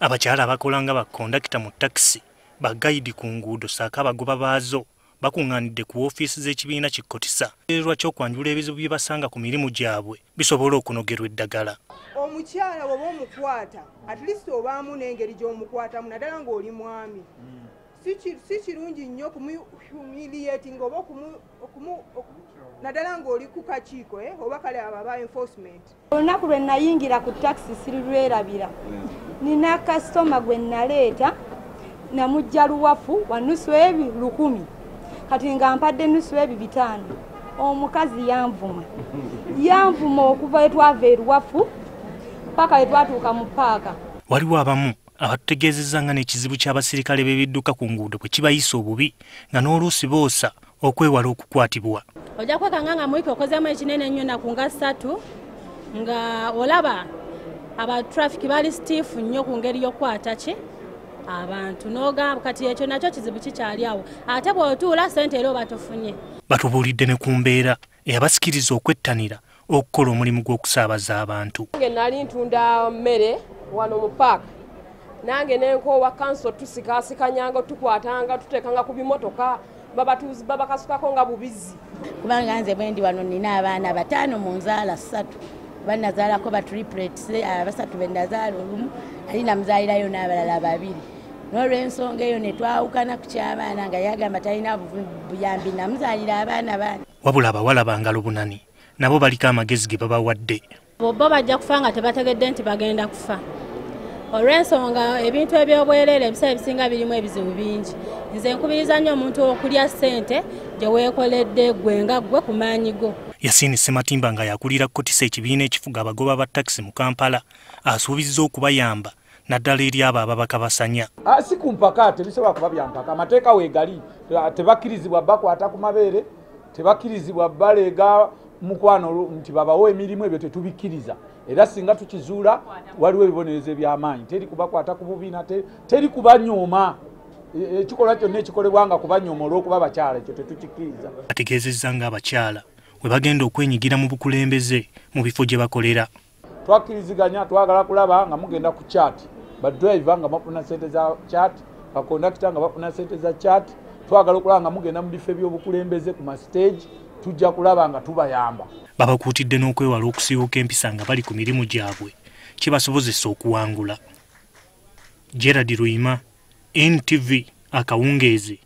Abakyala abakola nga bakondakita mu takisi, bagayidi ku nguudo ssaako abagoba baazo bakuŋŋaanidde ku woofiisi z'ekibiina ki KOTISA ky'okwanjula ebizibu bye basanga ku mirimu gyabwe bisobole okunogerwa eddagala. Omukyala bw'oba omukwata, at least obaamu n'engeri gy'omukwatamu, naddala ng'oli mwami. Si kirungi nnyo okumuhumiliating oba naddala ng'oli ku kakiiko oba kale abo aba enforcement. Olunaku lwe nayingira ku takisi sirirwerabira. Nina kasitoma gwe naleeta namujja luwafu wa nusu ebi 1000. Kati nga mpadde nusu ebi 500. Omukazi yanvuma. Yanvuma okuva etwava eruwafu paka etwatuuka mu paaka. Waliwo abamu abatutegeezezza nga n'ekizibu ky'abasirikale b'ebidduka ku nguudo bwe kibayisa obubi nga n'oluusi boosa okwewala okukwatibwa. Ojja kwekanga nga mu wiiki okozeemu ekinene ennyo naku nga 3 nga olaba aba traffic bali stiff nnyo ku ngeri y'okukwata ki abantu n'ogamba kati ekyo nakyo kizibu kikyali awo, ate bw'otuula ssente era oba tofunye. Batubuulidde ne ku mbeera eyabasikiriza okwettanira okukola omulimu gw'okusaabaza abantu. Nange nali ntunda mmere wano mu paaka, nange nenkoowa kanso tusikaasikanyanga tukwatanga tuteekanga ku bimotoka babatuuzi babakasukako nga bubizi. Kubanga nze bwe ndi wano nina abaana 5 mu nzaala 3, bannazaalako ba triplets abasatu be nazaala olumu, ali namuzaalirayo n'abalala 2. N'olw'ensonga eyo ne twawukana ku ky'abaana nga yagamba talina buyambi namuzaalira abaana bana. Wabula abawala bangalo bunani nabo baliko amagezi ge babawadde. Bo bajja kufa nga tebategedde nti bagenda kufa. Olw'ensonga ebintu eby'obwereere ebiseera ebisinga birimu ebizibu bingi. Nze nkubiriza nnyo omuntu okulya ssente gye weekoledde ggwe nga ggwe ku maanyi go. Yasini Sematimba nga yakulira KOTISA ekibiina ekifuga abagoba ba takisi mu Kampala asuubizza okubayamba naddala eri abo ababakabasanya. Si ku mpaka, tebisobola kuba bya mpaka. Amateeka weegali, tebakkirizibwa bakwata ku mabeere, tebakkirizibwa baleega mukwano nti babawo emirimu, ebyo tetubikkiriza. Era singa tukizuula waliwo ebibonerezo eby'amaanyi, teri kubakwata ku bubiina, teri kubanyooma. Ekikolwa kyonna ekikolebwa nga kubanyooma olw'okuba bakyala, ekyo tetukikkiriza. Ategeezezza ng'abakyala we bagenda okwenyigira mu bukulembeze mu bifo gye bakolera. Twakkiriziganya twagala kulaba nga mugenda ku chat, badriver nga bafuna ssente za chat, bakondakita nga bafuna ssente za chat. Twagala okulaba nga mugenda mu bifo eby'obukulembeze ku ma stage, tujja kulaba nga tubayamba. Babakuutidde n'okwewala okusiiwuuka empisa nga bali ku mirimu gyabwe kibasobozesa okuwangula. Gerald Luyima, NTV, akawungeezi.